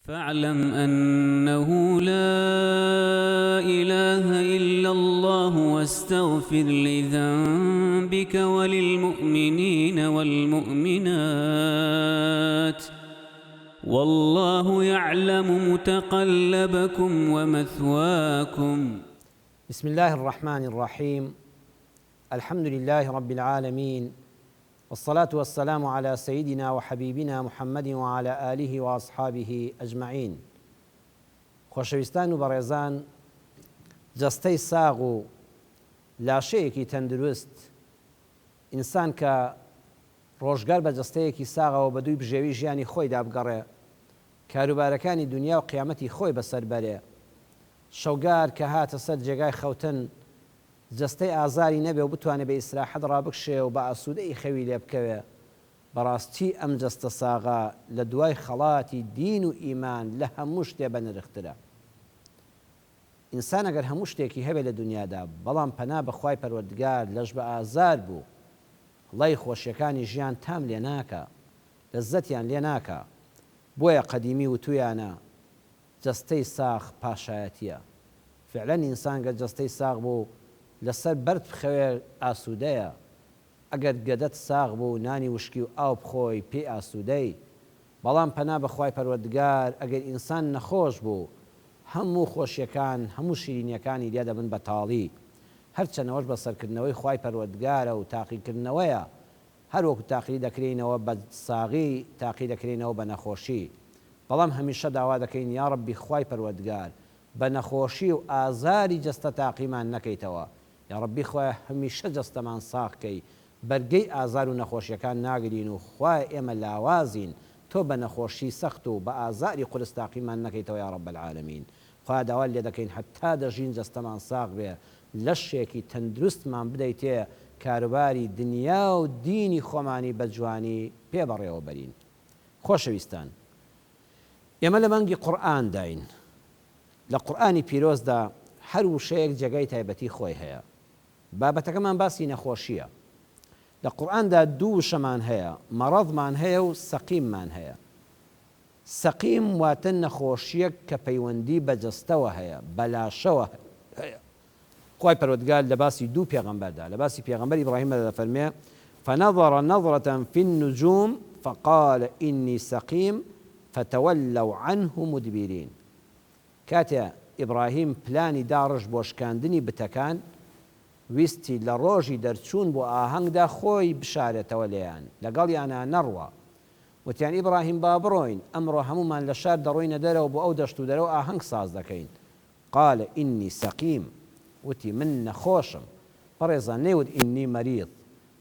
فاعلم انه لا اله الا الله واستغفر لذنبك وللمؤمنین والمؤمنات واللە یعلم متقلبکم ومثواکم. بسم اللە الرحمن الرحیم الحمد للە رب العالمین والصلاة والسلام علی سیدنا وحبیبنا محمد وعلی آله واصحابه اجمعین خۆشەویستان و بەڕێزان جەستەی ساغ و لاشەیەکی تەندروست ئینسان کە ڕۆژگار بە جەستەیەکی ساغەوە بە دووی بژێوی ژیانی خۆیدا بگەڕێ، کاروبارەکانی دونیا و قیامەتی خۆی بەسەر بەرێ. شەوگار کە هاتە سەر جێگای خەوتن، جەستەی ئازاری نەبێ و بتوانێ بە ئیسراحەت ڕابکشێ و بە ئاسوودەیی خەوی لێ بکەوێ، بەڕاستی ئەم جەستە ساغە لە دوای خەڵاتی دین و ئیمان لە هەموو شتێ بەنرخترە. ئینسان ئەگەر هەموو شتێکی هەبێ لە دونیادا، بەڵام پەنا بە خوای پەروەردگار لەش بە ئازار بوو، ڵی خۆشیەکانی ژیان تام لێ ناکا، لەززەتیان لێ ناکا. بۆیە قەدیمی وتویانە، جەستەی ساغ پاشایەتیە. فعلەن ئینسان گەر جەستەی ساغ بوو لەسەر بەرد بخەوێ ئاسودەیە، ئەگەر گەدەت ساغ بوو نانی وشکی و ئاو بخۆی پێی ئاسودەی، بەڵام پەنا بە خوای پەروەردگار ئەگەر ئینسان نەخۆش بوو هەموو خۆشیەکان هەموو شیرینیەکانی لێ دەبن بە تاڵی هەرچەند ئەوەش بە سەرکردنەوەی خوای پەروەردگارە و تاقیکردنەوەیە هەر وەکو تاقی دەکرێینەوە بە ساغی تاقی دەکرێینەوە بە نەخۆشی بەڵام هەمیشە داوا دەکەین یاڕەبی خوای پەروەردگار بە نەخۆشی و ئازاری جەستە تاقیمان نەکەیتەوە یاڕەبی خوایە هەمیشە جەستەمان ساغ کەی بەرگەی ئازار و نەخۆشیەکان ناگرین و خوایە ئێمە لاوازین تۆ بە نەخۆشی سەخت و بە ئازاری قورس تاقیمان نەکەیتەوە یا رب العالمین خوایە داوات لێ دەکەین هەتا دەژین جەستەمان ساغ بێ لەشێکی تەندروستمان بدەیتێ کاروباری دنیا و دینی خۆمانی بە جوانی پێ بەڕێوە بەرین خۆشەویستان ئێمە لە مانگی قورئانداین لە قورئانی پیرۆزدا هەر وشەیەک جێگای تایبەتی خۆی هەیە بابەتەکەمان باسی نەخۆشییە. لە قورئاندا دوو وشەمان هەیە، مەڕەضمان هەیە و سەقیممان هەیە. سەقیم واتە نەخۆشییەک کە پەیوەندی بە جەستەوە هەیە، بە لاشەوە هەیە. خوای پەروەردگار لە باسی دوو پێغەمبەردا، لە باسی پێغەمبەر ئیبڕاهیمدا دەفەرموێ، فنظر نظرة فی النجوم فقال انی سقیم فتولوا عنه مدبرین. کاتێ ئیبڕاهیم پلانی داڕشت بۆ شکاندنی بتەکان، ویستی لە ڕۆژی دەرچوون بۆ ئاهەنگدا خۆی بشارێتەوە لێیان، لەگەڵیانا نەڕوا. وتیان، ئیبڕاهیم با بڕۆین، ئەمڕۆ هەموومان لە شار دەڕۆینە دەرەوە بۆ ئەو دەشت و دەرە و ئاهەنگ ساز دەکەین. قال انی سقیم، وتی، من نەخۆشم. بەڕێزان نەیوت انی مریض،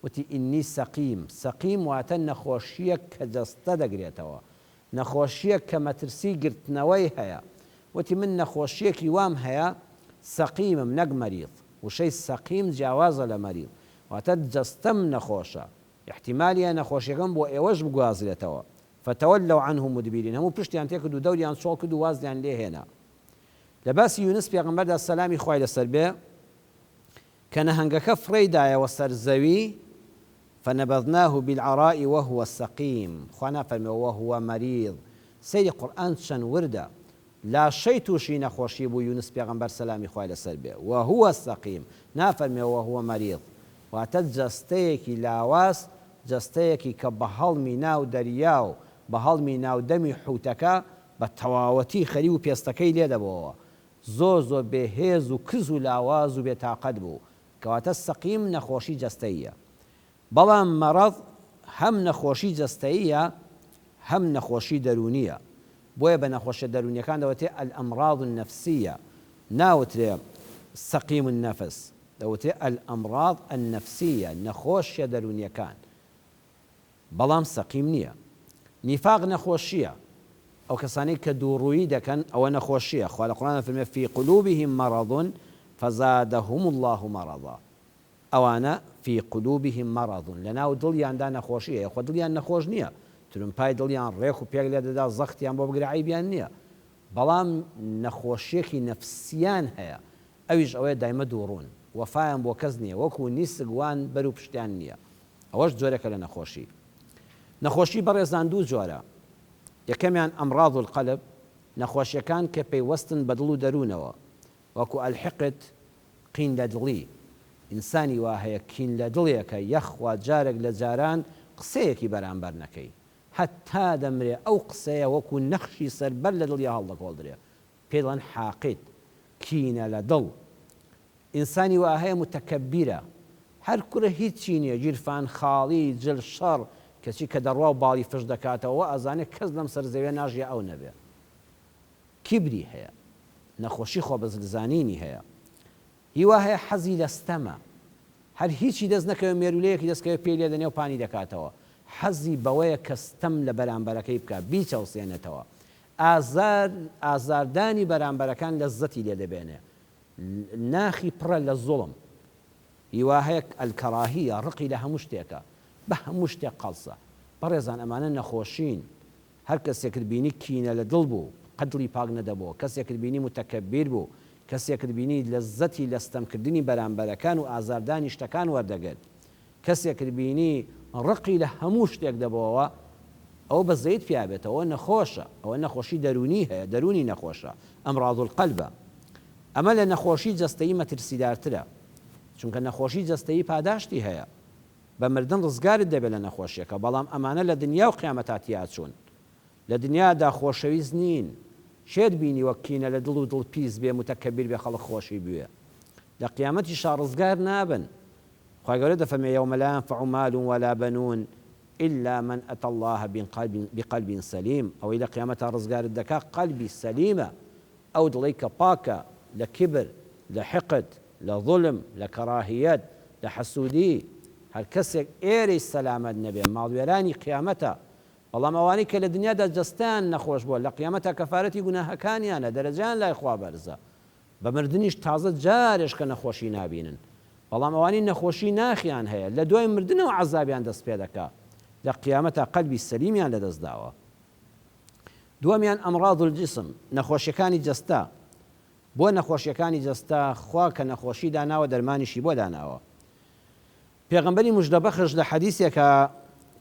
وتی انی سقیم، سقیم واتە نەخۆشییەک کە جەستە دەگرێتەوە، نەخۆشییەک کە مەترسی گرتنەوەی هەیە. وتی من نەخۆشییەکی وام هەیە سەقیمم نەک مەریض. وشەی سەقیم جیاوازە لە مەریض. واتە جەستەم نەخۆشە. ئیحتیمالی هەیە نەخۆشیەکەم بۆ ئێوەش بگوازرێتەوە. فتولوا عنه مدبرین هەموو پشتیان تێکرد و دەوریان چۆڵ کرد و وازیان لێ هێنا. لە باسی یونس پێغەمبەردا سەلامی خوای لەسەر بێ کە نەهەنگەکە فڕێی دایەوە سەر زەوی، فنبذناه بالعراء وهو سقیم، خوا نافەرمێ وهو مریض، سەیری قورئان چەند وردە، لاشەی توشی نەخۆشی بوو یونس پێغەمبەر سەلامی خوای لەسەر بێ، وهو سقیم، نافەرمێ وهو مریض، واتە جەستەیەکی لاواز، جەستەیەکی کە بە هەڵمی ناو دەریا و بە هەڵمی ناو دەمی حوتەکە بە تەواوەتی خەریو پێستەکەی لێ دەبۆوە، زۆر زۆر بێ هێز و کز و لاواز و بێ تاقەت بوو، کەواتە سەقیم نەخۆشی جەستەییە. بەڵام مەڕەض هەم نەخۆشی جەستەییە هەم نەخۆشی دەروونییە. بۆیە بە نەخۆشیە دەروونیەکان دەوترێ الامراض النفسیە ناوترێ سەقیم النفس دەوترێ الامراض النفسیە نەخۆشیە دەروونیەکان. بەڵام سەقیم نییە. نیفاق نەخۆشییە. ئەو کەسانەی کە دووڕوویی دەکەن ئەوە نەخۆشییە، خوا لە قورئاندا دەفەرموێ، فی قلوبهم مرض فزادهم اللە مرضا، ئەوانە فی قلوبهم مرض لەناو دڵیاندا نەخۆشی هەیە، خۆ دڵیان نەخۆش نییە، ترومپای دڵیان ڕێک و پێک لێدەدا زەختیان بۆ بگرە عەیبیان نییە، بەڵام نەخۆشییەکی نەفسیان هەیە ئەویش ئەوەیە دایمە دووڕوون، وەفایان بۆ کەس نییە، وەکو نیسک وان بەر و پشتیان نییە. ئەوەش جۆرێکە لە نەخۆشی. نەخۆشی بەڕێزان دوو جۆرە، یەکەمیان امراض القلب. نەخۆشیەکان کە پەیوەستن بە دڵ و دەروونەوە وەکو الحقد قین لە دڵی، ئینسانی وا هەیە کین لە دڵێکە یەخوا جارێک لە جاران قسەیەکی بەرامبەر نەکەی هەتا دەمرێ ئەو قسەیە وەکو نەخشی سەر بەر لە دڵیا هەڵدەکۆڵدرێ پێی دەڵێن حاقد کینە لە دڵ. ئینسانی وا هەیە متەکەبیرە هەر کورە هیچی نیە گیرفان خاڵی جل شەڕ کەچی کە دەڕوا و باڵی فش دەکاتەوە وا ئەزانێ کەس لەم سەر زەویە ناژیێ ئەو نەبێ کیبری هەیە نەخۆشی خۆ بەزلزانینی هەیە هی وا هەیە حەزی لە ستەمە هەر هیچی دەست نەکەوێ مێرولەیەکی دەست کەوێ پێی لێ دەنێ و پانی دەکاتەوە حەزی بەوەیە کە ستەم لە بەرامبەرەکەی بکا بیچەوسێنێتەوە ئازار ئازاردانی بەرامبەرەکان لەززەتی لێ دەبێنێ ناخی پڕە لە زوڵم هی وا هەیە الکراهیە ڕقی لە هەموو شتێکە بە هەموو شتێک قەڵسە بەڕێزان ئەمانە نەخۆشین هەر کەسێکت بینی کینە لە دڵ بوو قەت دڵی پاک نەدەبۆوە کەسێکت بینی متکبر بوو کەسێکت بینی لەززەتی لە ستەمکردنی بەرامبەرەکان و ئازاردانی شتەکان وەردەگرت کەسێکت بینی ڕقی لە هەموو شتێک دەبۆوە ئەوە بەزەیت پیا بێتەوە ئەوە نەخۆشە ئەوە نەخۆشی دەروونی هەیە دەروونی نەخۆشە امراض القلب ئەمە لە نەخۆشی جەستەیی مەترسیدارترە چونکە نەخۆشی جەستەیی پاداشتی هەیە بە مردن ڕزگارت دەبێت لە نەخۆشیەکە بەڵام ئەمانە لە دنیا و قیامەتا تیاچوون لە دنیادا خۆشەویست نین کێت بینیوە کینە لە دڵ و دڵ پیس بێ متکبر بێ خەڵک خۆشی بوێ لە قیامەتیشا ڕزگار نابن خوای گەورە دەفەرمێ یوم لا ینفع مال ولا بنون الا من اتی اللە بقلب سلیم ئەوەی لە قیامەتا ڕزگارت دەکا قەلبی سەلیمە ئەو دڵەی کە پاکە لە کیبر لە حقد لە زوڵم لە کەراهیەت لە حەسودی هەر کەسێک ئێرەی سەلامەت نەبێ ماڵوێرانی قیامەتە بەڵام ئەوانەی کە لە دنیادا جەستەیان نەخۆش بووە لە قیامەتا کەفارەتی گوناهەکانیانە دەرەجەیان لای خوا بەرزە بە مردنیش تازە جارێشکە نەخۆشی نابینن بەڵام ئەوانەی نەخۆشی ناخیان هەیە لە دوای مردنەوە عەزابیان دەست پێدەکا لە قیامەتا قەلبی سەلیمیان لەدەست داوە. دووەمیان امراض الجسم نەخۆشیەکانی جەستە بۆ نەخۆشیەکانی جەستە خوا کە نەخۆشی داناوە دەرمانیشی بۆ داناوە پێغەمبەری مژدەبەخش لە حەدیسێکا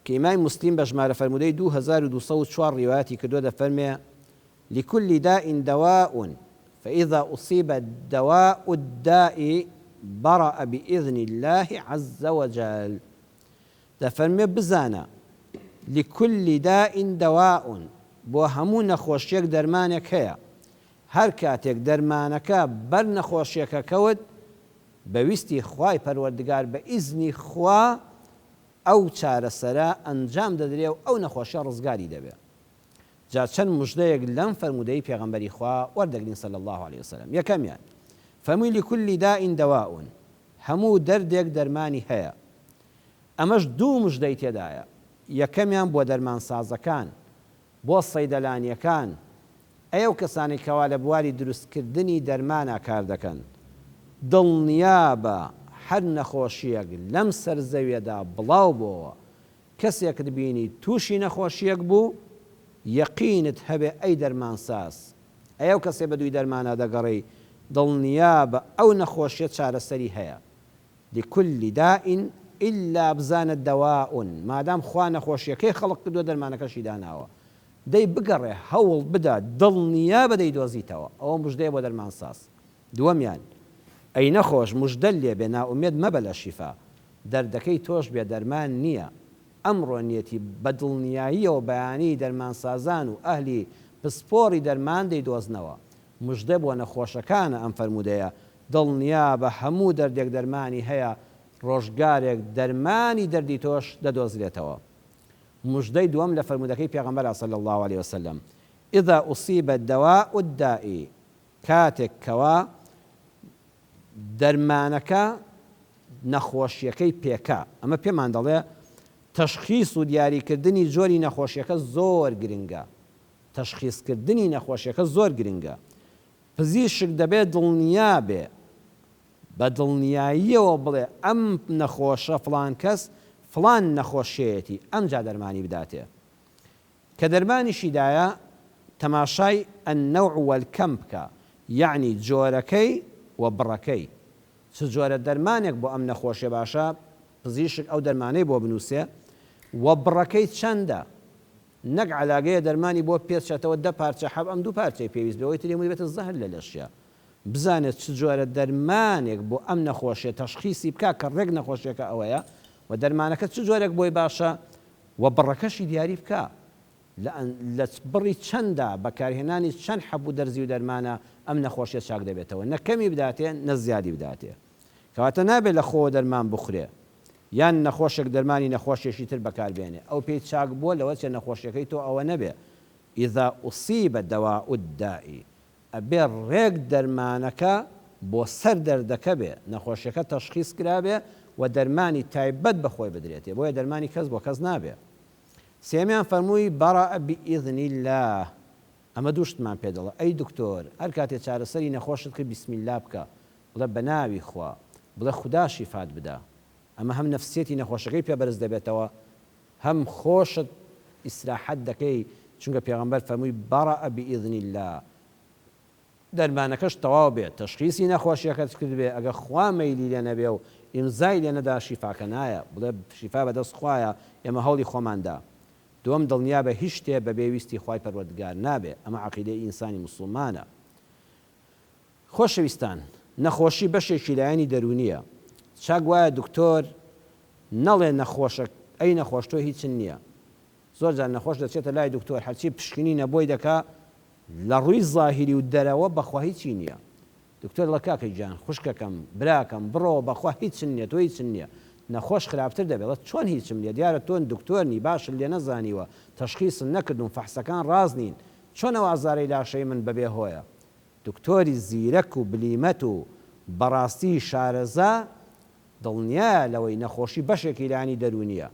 کە ئیمامی موسلیم بە ژمارە فەرموودەی 2204 ڕیوایەتی کردووە دەفەرمێ لکل داء دواء فاذا اصیب دواء الداء برا باذن اللە عز وجل دەفەرموێ بزانە لکل داء دواء بۆ هەموو نەخۆشیەک دەرمانێک هەیە هەر کاتێک دەرمانەکە بەر نەخۆشیەکە کەوت بە ویستی خوای پەروەردگار بە ئیزنی خوا ئەو چارەسەرە ئەنجام دەدرێ و ئەو نەخۆشیە ڕزگاری دەبێ. جا چەند مژدەیەک لەم فەرموودەی پێغەمبەری خوا وەردەگرین صلی اللە علیە وسلم، یەکەمیان، فەرمووی لکل داء دواء، هەموو دەردێک دەرمانی هەیە، ئەمەش دوو مژدەی تێدایە، یەکەمیان بۆ دەرمانسازەکان، بۆ صەیدەلانیەکان، ئەی ئەو کەسانەی کەوا لە بواری دروستکردنی دەرمانا کار دەکەن، دڵنیابە هەر نەخۆشیەک لەم سەر زەویەدا بڵاو بۆوە کەسێکت بینی تووشی نەخۆشییەک بوو یەقینت هەبێ ئەی دەرمانساز ئەی ئەو کەسەی بەدووی دەرمانا دەگەڕێی دڵنیابە ئەو نەخۆشیە چارەسەری هەیە لکل داء الا بزانە دواء مادام خوا نەخۆشیەکەی خەڵق کردووە دەرمانەکەشی داناوە دەی بگەڕێ هەوڵ بدە دڵنیابە دەیدۆزیتەوە ئەوە مژدەیە بۆ دەرمانساز دووەمیان ئەی نەخۆش مژدەت لێبێ نائومێد مەبە لە شیفا دەردەکەی تۆش بێ دەرمان نییە، ئەمڕۆ نیەتی بە دڵنیاییەوە بەیانی دەرمانسازان و ئەهلی پسپۆڕی دەرمان دەیدۆزنەوە. مژدە بۆ نەخۆشەکانە ئەم فەرموودەیە، دڵنیابە هەموو دەردێک دەرمانی هەیە، ڕۆژگارێک دەرمانی دەردی تۆش دەدۆزرێتەوە. مژدەی دووەم لە فەرموودەکەی پێغەمبەرە صلی اللە علیە وسلم، اذا اصیب دواء الداء، کاتێک کەوا دەرمانەکە نەخۆشیەکەی پێکا، ئەمە پێمان دەڵێ تەشخیس و دیاریکردنی جۆری نەخۆشیەکە زۆر گرنگە، تەشخیسکردنی نەخۆشیەکە زۆر گرنگە، پزیشک دەبێ دڵنیا بێ، بە دڵنیاییەوە بڵێ ئەم نەخۆشە فڵان کەس فڵان نەخۆشیەیەتی ئەمجا دەرمانی بداتێ. کە دەرمانیشی دایە تەماشای النوع والکم بکە یەعنی جۆرەکەی و بڕەکەی چ جۆرە دەرمانێک بۆ ئەم نەخۆشیە باشە پزیشک ئەو دەرمانەی بۆ بنوسێ و بڕەکەی چەندە. نەک عەلاگەیە دەرمانی بۆ پێچێتەوە دە پارچە حەب ئەم دوو پارچەی پێویست بێ ئەوەی تری هەمووی دەبێتە زەهر لە لەشیا. بزانێت چ جۆرە دەرمانێک بۆ ئەم نەخۆشیە تەشخیسی بکا کە ڕێک نەخۆشیەکە ئەوەیە و دەرمانەکە چ جۆرێک بۆی باشە و بڕەکەشی دیاری بکا لە لە بڕی چەندا بەکارهێنانی چەند حەب و دەرزی و دەرمانە ئەم نەخۆشیە چاک دەبێتەوە نە کەمی بداتێ نە زیادی بداتێ کەواتە نابێ لە خۆوە دەرمان بخورێ یان نەخۆشێک دەرمانی نەخۆشێکی تر بەکار بێنێ ئەو پێی چاک بووە لەوەچێ نەخۆشیەکەی تۆ ئەوە نەبێ اذا اصیب دواء الداء ئەبێ ڕێک دەرمانەکە بۆ سەر دەردەکە بێ، نەخۆشیەکە تەشخیس کرابێ و دەرمانی تایبەت بە خۆی بدرێتێ، بۆیە دەرمانی کەس بۆ کەس نابێ. سێیەمیان فەرمووی، برئ باذن اللە، ئەمە دوو شتمان پێ دەڵێ، ئەی دکتۆر هەر کاتێ چارەسەری نەخۆشت کرد بسم اللە بکە، بڵێ بە ناوی خوا، بڵێ خودا شیفات بدا، ئەمە هەم نەفسیەتی نەخۆشەکەی پێ بەرز دەبێتەوە، هەم خۆشت ئیسراحەت دەکەی چونکە پێغەمبەر فەرمووی برئ باذن اللە دەرمانەکەش تەواو بێت تەشخیسی نەخۆشیەکەت کردبێ ئەگەر خوا مەیلی لێ نەبێ و ئیمزای لێ نەدا شیفاکە نایە بڵێ شیفا بەدەست خوایە ئێمە هەوڵی خۆمان دا دووەم دڵنیابە هیچ شتێ بەبێ ویستی خوای پەروەردگار نابێ ئەمە عەقیدەی ئینسانی موسڵمانە. خۆشەویستان نەخۆشی بەشێکی لایەنی دەروونیە چاک وایە دکتۆر نەڵێ نەخۆشە ئەی نەخۆش تۆ هیچن نیە زۆر جار نەخۆش دەچێتە لای دکتۆر هەرچی پشکنینە بۆی دەکا لە ڕووی زاهیری و دەرەوە بەخوا هیچی نیە دکتۆر دەڵێ کاکە گیان خوشکەکەم براکەم بڕۆوە بەخوا هیچن نیە تۆ هیچن نیە نەخۆش خراپتر دەبێ دەڵێ چۆن هیچم نیە دیارە تۆ دکتۆر نی باشت لێ نەزانیوە تەشخیصت نەکردوم فەحسەکان ڕاست نین چۆن ئەو ئازارەی لاشەی من بەبێ هۆیە دکتۆری زیرەک و بلیمەت و بەڕاستی شارەزا دڵنیایە لەوەی نەخۆشی بەشێکی لایەنی دەروونییە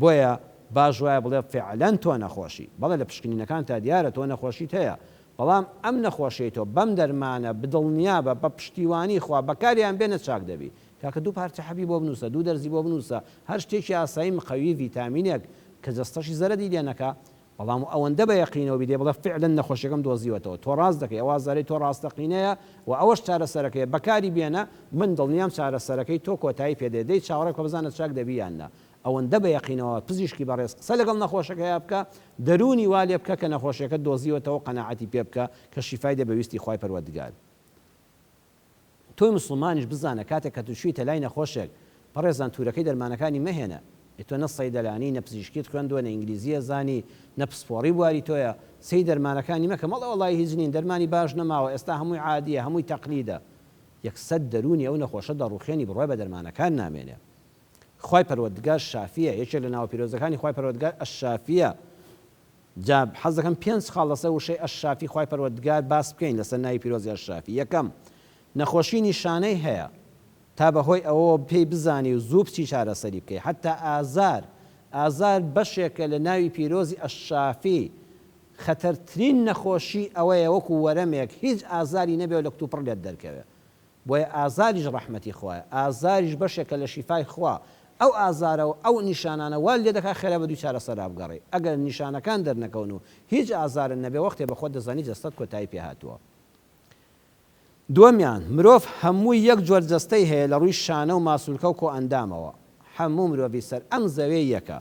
بۆیە باش وایە بڵێ فعلەن تۆ نەخۆشی بەڵێ لە پشکنینەکانتا دیارە تۆ نەخۆشیت هەیە بەڵام ئەم نەخۆشیەی تۆ بەم دەرمانە بدڵنیابە بە پشتیوانی خوا بەکاریان بێنە چاک دەبی کاکە دوو پارچە حەبی بۆ بنووسە دوو دەرزی بۆ بنووسە هەر شتێکی ئاسایی مقەوی ڤیتامینێک کە جەستەشی زەرەدی لێ نەکا بەڵام ئەوەندە بە یەقینەوە بیدەی بڵێ فعلەن نەخۆشیەکەم دۆزیوەتەوە تۆ ڕاست دەکەی ئەو ئازارەی تۆ ڕاستەقینەیە و ئەوەش چارەسەرەکەیە بەکاری بێنە من دڵنیام چارەسەرەکەی تۆ کۆتایی پێ دێ دەی چاوەڕێ بکە بزانە چاک دەبی یان نا ئەوەندە بە یەقینەوە پزیشکی بەڕێز قسە لەگەڵ نەخۆشەکەیا بکە دەروونی وا لێ بکە کە نەخۆشیەکەت دۆزیوەتەوە قەناعەتی پێ بکە کە شیفای دێ بە ویستی خوای پەروەردگار. تۆی موسڵمانیش بزانە کاتێک کە تو چویتە لای نەخۆشێک بەڕێزان تورەکەی دەرمانەکانی مەهێنە ئێ تۆ نە صەیدەلانی نە پزیشکیت خوێندوە نە ئینگلیزی ئەزانی نە پسپۆڕی بواری تۆیە سەیری دەرمانەکانی مەکە مەڵێ وەڵایی هیچ نین دەرمانی باش نەماوە ئێستا هەمووی عادیە هەمووی تەقلیدە یەکسەر دەرونی ئەو نەخۆشە دەڕوخێنی بڕوای بە دەرمانەکان نامێنێ خوای پەروەردگار شافیە یەکێک لە ناوە پیرۆزەکانی خوای پەروەردگار الشافیە جا حەز دەکەم پێنج خاڵ لەسەر وشەی الشافی خوای پەروەردگار باس بکەین لەسەر ناوی پیرۆزی الشافی یەکەم، نەخۆشی نیشانەی هەیە تا بەهۆی ئەوەوە پێی بزانی و زوو بچی چارەسەری بکەی حەتا ئازار ئازار بەشێکە لە ناوی پیرۆزی الشافی خەتەرترین نەخۆشی ئەوەیە وەکو وەرەمێک هیچ ئازاری نەبێ و لە کتوپڕ لێت دەرکەوێ بۆیە ئازاریش ڕەحمەتی خوایە، ئازاریش بەشێکە لە شیفای خوا، ئەو ئازارە و ئەو نیشانانە وات لێدەکات خێرا بەدووی چارەسەرا بگەڕێی، ئەگەر نیشانەکان دەرنەکەون و هیچ ئازارت نەبێ وەختێ بەخۆت دەزانی جەستەت کۆتایی پێهاتووە. دووەمیان، مرۆڤ هەمووی یەک جۆر جەستەی هەیە لە ڕووی شانە و ماسولکە و کۆئەندامەوە، هەموو مرۆڤی سەر ئەم زەوێ یەکە،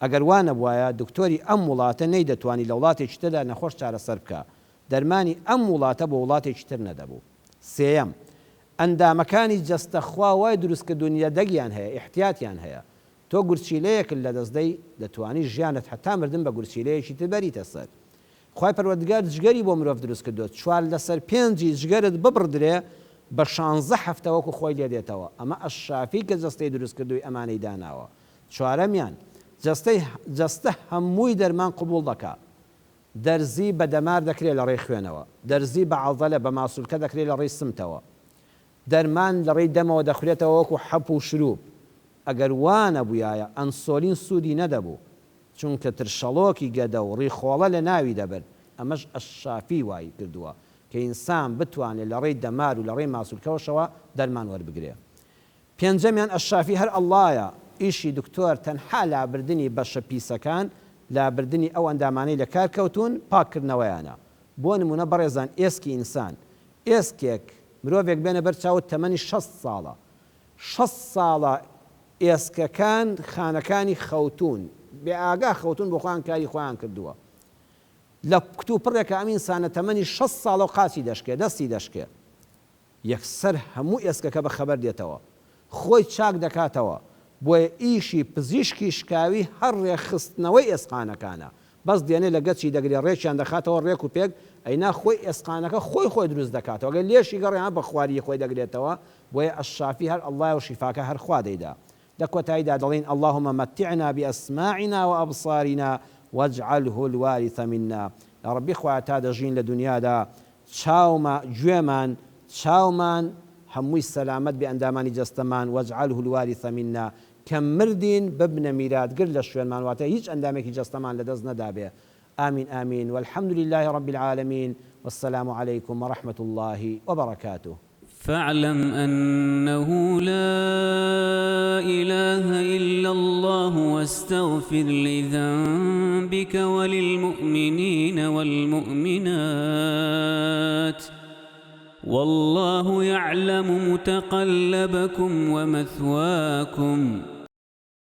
ئەگەر وا نەبوایە دکتۆری ئەم وڵاتە نەیدەتوانی لە وڵاتێکی تردا نەخۆش چارەسەر بکا، دەرمانی ئەم وڵاتە بۆ وڵاتێکی تر نەدەبوو. سێیەم، ئەندامەکانی جەستە خوا وای دروست کردوون یەدەگیان هەیە، ئیحتیاتیان هەیە. تۆ گورچیلەیەکت لەدەست دەی، دەتوانی ژیانت هەتا مردن بە گورچیلەیەکی تر بەریتە سەر. خوای پەروەردگار جگەری بۆ مرۆڤ دروست کردووە، چوار لەسەر پێنجی جگەرت ببڕدرێ بە شانزە هەفتە وەکو خۆی لێ دێتەوە. ئەمە الشافی کە جەستەی دروست کردووی ئەمانەی داناوە. چوارەمیان، جەستەی جەستە هەمووی دەرمان قبوڵ دەکا. دەرزی بە دەمار دەکرێ لە ڕێی خوێنەوە، دەرزی بە عەزەلە بە ماسولکە دەکرێ لە ڕێی سمتەوە، دەرمان لە ڕێی دەمەوە دەخورێتەوە وەکو حەپ و شروب، ئەگەر وا نەبویایە ئەنسۆلین سوودی نەدەبوو، چونکە ترشەڵۆکی گەدە و ڕیخۆڵە لە ناوی دەبرد، ئەمەش الشافی وای کردووە کە ئینسان بتوانێ لە ڕێی دەمار و لە ڕێی ماسولکەوەشەوە دەرمان وەربگرێ. پێنجەمیان الشافی هەر اللە یە، ئیشی دکتۆر تەنها لابردنی بەشە پیسەکان، لابردنی ئەو ئەندامانەی لە کار کەوتوون، پاککردنەوەیانە. بۆ نموونە بەڕێزان ئێسکی ئینسان، ئێسکێک، مرۆڤێک بێنە بەر چاوت تەمەنی 60 ساڵە، 60 ساڵە ئێسکەکان خانەکانی خەوتوون، بێ ئاگا خەوتون بۆ خۆیان کاری خۆیان کردووە. لە کتوپڕێکا ئەم ئینسانە تەمەنی 60 ساڵە و قاچی دەشکێ، دەستی دەشکێ. یەکسەر هەموو ئێسکەکە بە خەبەر دێتەوە. خۆی چاک دەکاتەوە. بۆیە ئیشی پزیشکی شکاوی هەر ڕێکخستنەوەی ئێسقانەکانە. بەس دێنێ لە گەچی دەگرێ ڕێکیان دەخاتەوە ڕێک و پێک، ئەینا خۆی ئێسقانەکە خۆی خۆی دروست دەکاتەوە گەر لێشی گەڕێ ها بە خواریی خۆی دەگرێتەوە، بۆیە الشافی هەر اللە یە و شیفاکە هەر خوا دەیدا. لە کۆتاییدا دەڵێین اللهم متعنا باسماعنا وابصارنا واجعله الوارث منا یاڕەبی خوایە تا دەژین لە دونیادا چاوما گوێمان چاومان هەمووی سەلامەت بێ ئەندامانی جەستەمان واجعله الوارث منا کە مردین ببنە میراتگر لە شوێنمان واتە هیچ ئەندامێکی جەستەمان لەدەست نەدابێ آمین آمین والحمد للە رب العالمین والسلام علیکم ورحمة اللە وبرکاته. فاعلم أنه لا إله إلا الله واستغفر لذنبك وللمؤمنين والمؤمنات والله يعلم متقلبكم ومثواكم.